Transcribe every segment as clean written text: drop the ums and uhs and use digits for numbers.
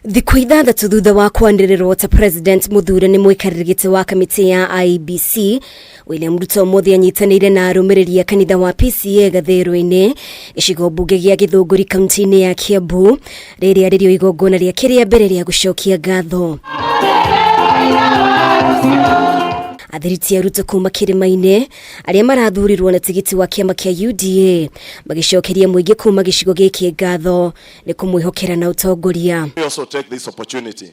Thikũ 6 thutha wa kwanĩrĩrwo ta president mũthure nĩ mũikarĩri gĩtĩ wa kamĩtĩ ya IEBC, William Ruto ũmũthĩ anyitanĩire na arũmĩrĩri a kanitha wa PCEA Gathĩrũ-inĩ, gĩcigo mbunge gĩa Gĩthũngũri kaunti-inĩ ya Kiambu, rĩrĩa rĩrĩo igongona rĩake rĩa mbere rĩa gũcokia ngatho. Athiriti a Ruto kuma kĩrĩma-inĩ arĩa marathurirwo na tigiti wa kĩama kĩa UDA magĩcokeria mũingĩ kuma gĩcigo gĩkĩ ngatho nĩ kũmwĩhokera na ũtongoria. We also take this opportunity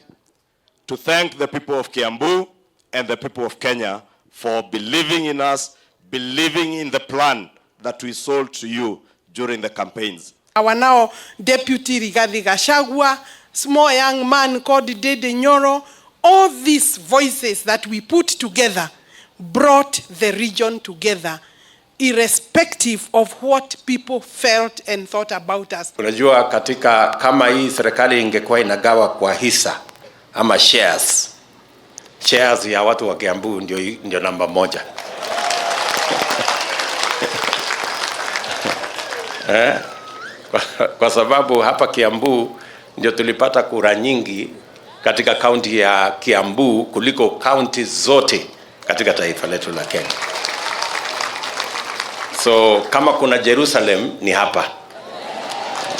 to thank the people of Kiambu and the people of Kenya for believing in us, believing in the plan that we sold to you during the campaigns. Our now Deputy Rigathi Gachagua, small young man called Dede Nyoro, all these voices that we put together brought the region together, irrespective of what people felt and thought about us. Unajua, katika kama hii serikali ingekuwa inagawa kwa hisa ama shares, shares ya watu wa Kiambu ndio namba 1. Kwa sababu hapa Kiambu ndio tulipata kura nyingi katika kaunti ya Kiambu kuliko kaunti zote katika taifa letu la Kenya. So kama kuna Jerusalem ni hapa.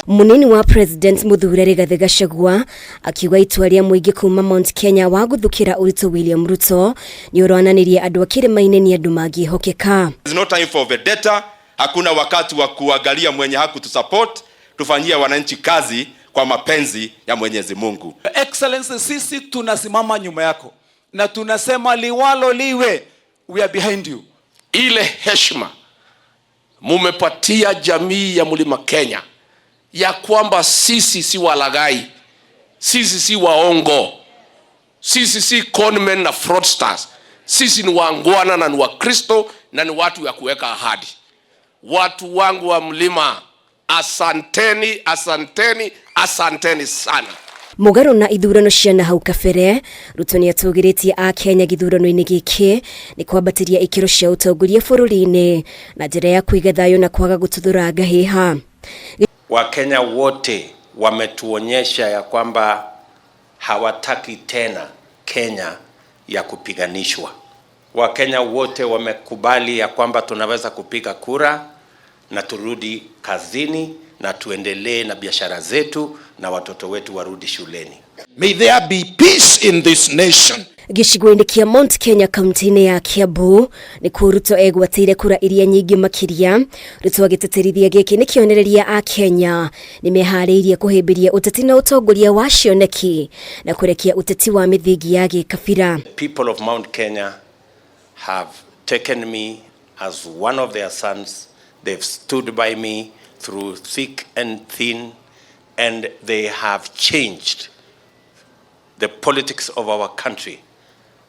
Munini wa President Muthure Rigathi Gachagua akiuga itua rĩa mũingĩ kuma Mount Kenya wa guthukira ũritũ William Ruto nĩ ũronanirie andũ a kĩrĩma-inĩ nĩ andũ mangĩhokeka. There's no time for vendetta, hakuna wakati wa kuangalia mwenye hakutusupport, tufanyie wananchi kazi kwa mapenzi ya Mwenyezi Mungu. Excellency, sisi tunasimama nyuma yako na tunasema liwalo liwe, we are behind you. Ile heshima mumepatia jamii ya Mlima Kenya ya kwamba sisi si walaghai, sisi si waongo, sisi si conmen na fraudsters, sisi ni waangwana na ni Wakristo na ni watu ya kuweka ahadi. Watu wangu wa mlima, asanteni, asanteni, asanteni sana. Mũgarũ na ithurano cia na hau kabere, Ruto nĩ atũgĩrĩtie a Kenya gĩthurano-inĩ gĩkĩ nĩ kwambatĩria ikĩro cia ũtongoria bũrũri-inĩ na njĩra ya kũiga thayũ na kwaga gũtuthũra ngahĩha. Wakenya wote wametuonyesha ya kwamba hawataki tena Kenya ya kupiganishwa. Wakenya wote wamekubali ya kwamba tunaweza kupiga kura na turudi kazini na tuendelee na biashara zetu na watoto wetu warudi shuleni. May there be peace in this nation. Gĩcigo-inĩ kĩa Mount Kenya kaunti-inĩ ya Kiambu nĩkuo Ruto egwatĩire kura iria nyingĩ makĩria. Ruto agĩtĩtĩrithia gĩkĩ nĩ kĩonereria a Kenya nĩ meharĩirie kũhĩmbĩria ũteti na ũtongoria wa cioneki na kũrekia ũteti wa mĩthingi ya gĩkabira. The people of Mount Kenya have taken me as one of their sons. They've stood by me through thick and thin, and they have changed the politics of our country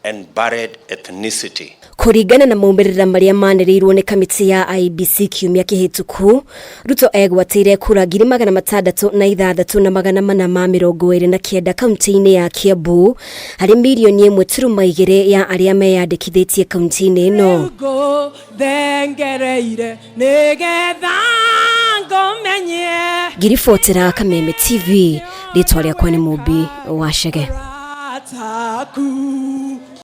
and buried ethnicity. Kũringana na maumĩrĩra marĩa manĩrĩirwo nĩ kamĩtĩ ya IEBC kiumia kĩhĩtũku, Ruto egwatĩire kura ngiri magana matandatũ na ithathatũ na magana mana ma mĩrongo ĩrĩ na kenda kaunti-inĩ ya Kiambu harĩ mirioni ĩmwe turuma igĩrĩ ya arĩa meyandĩkithĩtie kaunti-inĩ ĩno. Ngiribotera Kameme TV, rĩtwa rĩakwa nĩ Mũmbi wa Chege.